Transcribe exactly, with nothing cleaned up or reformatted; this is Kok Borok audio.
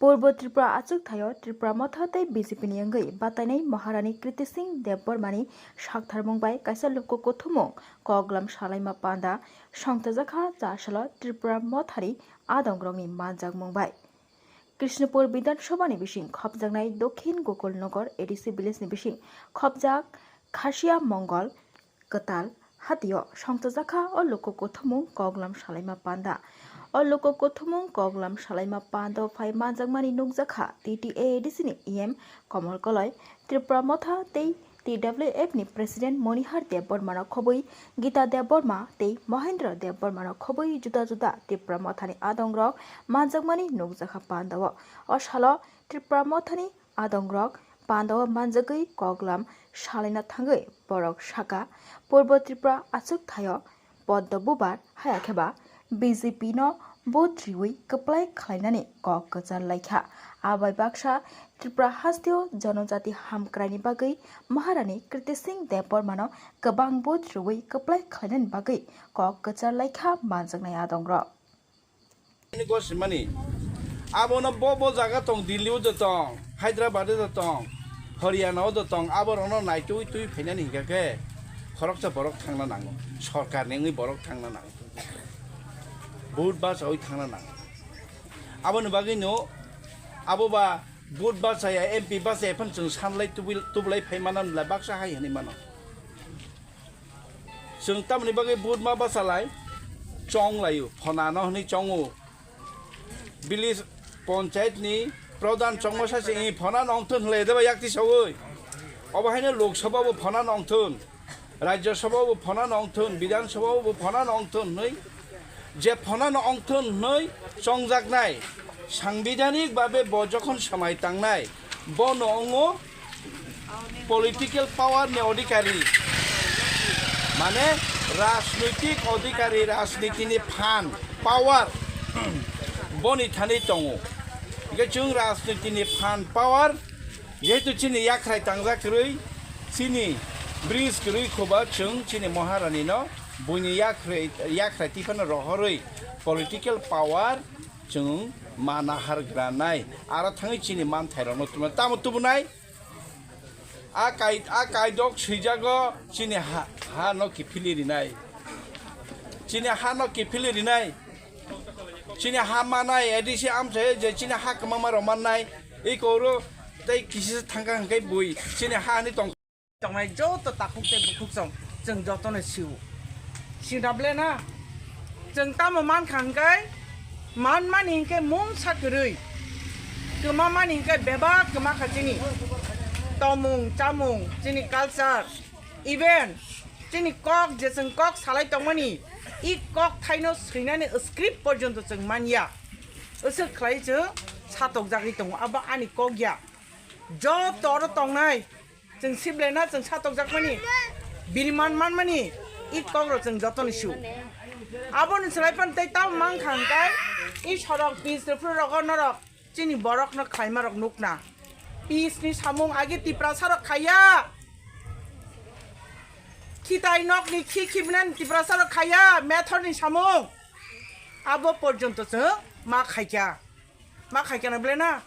Purbo Tripura achuk thaio Tripura Motha tei B J P ni wngwi batainai Maharani Kriti Singh Debbarmani saktharmung bai kaisa luku kuthumung koklam salaima panda songchajakha chasalo Tripura Mothani adongrokni manjakmung bai. Krishnapur Bidhan Sabha ni bising khopjaknai Dokhin Gokul Nagar A D C village ni bising khopjak Khasia Mongol kwtal hatio songchajakha o luku kuthumung koklam salaima panda. O luku kuthumung koklam salaima panda phai manjakmani nukjakha T T A A D C ni E M Komol Koloi, Tripura Motha tei T W F ni President Monihar Debbarma no khobwi Gita Debbarma tei Mohendra Debbarma no khobwi juda juda Tripura Mothani adongrok manjakmani nukjakha pandao. O salo Tripura Mothani adongrok pandao manjagwi koklam salaina thangwi borok saka Purbo Tripura achuk thaio Poddo Bubar haya khe ba B J P no vote riwi kwplai khlainani kok kwchar laikha. Abai baksa Tripura hasteo jonojati hamkraini bagwi Maharani Kriti Singh Debbarmano kwbang vote riwi kwplai khlainani bagwi kok kwchar laikha manjaknai adongrok. Ni gosimani. Abono bo bo jaga tong, Delhi o do tong, Hyderabad o do tong, Haryana o do tong, abo rono naitui tui phainani hingka khe khoroksa borok thangna nango, sorkar ni wngwi borok thangna nango, vote bachawi thangna nango. Aboni bagwi no abo ba vote bachaya, M P bachaya phano chwng sanlai tubui-, tubulai phai mana baksa hai hwnwi mano. Chwng tamoni bagwi vote ma bachalai, chong laio, phonano hwnwi chongo. Village panchayat ni pradhan chongma sa se, "Ee, phonano ongthun," hwnlai deba yakti sawi. Obo haino Lok Sabha bo phonano ongthun, Rajya Sabha bo phonano ongthun, Bidhan Sabha bo phonano ongthun hwnwi. Je phonano ongthun hwnwi chongjaknai, sangbidanik babe bo jokhon samai tangnai, bono wngo political power ni odhikari, mane rajnoitik odhikari, rajniti ni phan, power boni thani tongo. Hingke chwng rajniti ni phan, power, jehetu chini yakhrai tangjak kwrwi, chini bridge kwrwi khuba chwng chini Maharani no buini yakhrai, yakhrai tiphano rohorwi political power chwng ma nahar granai, aro thangwi chini manthairokno tubunai. Tamo tubunai? A kai, a kaidok swijago chini ha, ha no kiphili rinai. Chini ha no kiphili rinai. Chini ha manai, A D C amchai je chini ha kwmama rok mannai. Iko oro tei kisi thangka hwnkhe bui chini ha ni tong Tongnai joto takhuk tei bukhuk chwng, chwng jotono sio. Sida ble na? Chwng tamo mankha hwnkhe, manmani hwnkhe mungsa kwrwi. Kwmamani hwnkhe bebak kwma kha chini tomung, chamung, chini culture, even chini kok je chwng kok salai tongmani, i kok thaino swinani script porjonto chwng manya. Aswk khlai chwng satokjagwi tongo, abo ani kok ya. Joto oro tongnai. Chwng siblai na chwng satokjakmani, bini man manmani, i kok rok chwng jotono sio. Aboni swlai phano tei tamo mankha hwnkhe, i sorok pitch rwphru rogo norok chini borokno khlaima rok nukna. Pitch ni samung age Tiprasa rok khaiya. Khitai nokni khi khibinani Tiprasa rok khaiya, methor ni samung. Abo porjonto chwng ma khaikha. Ma khaikha na ble na?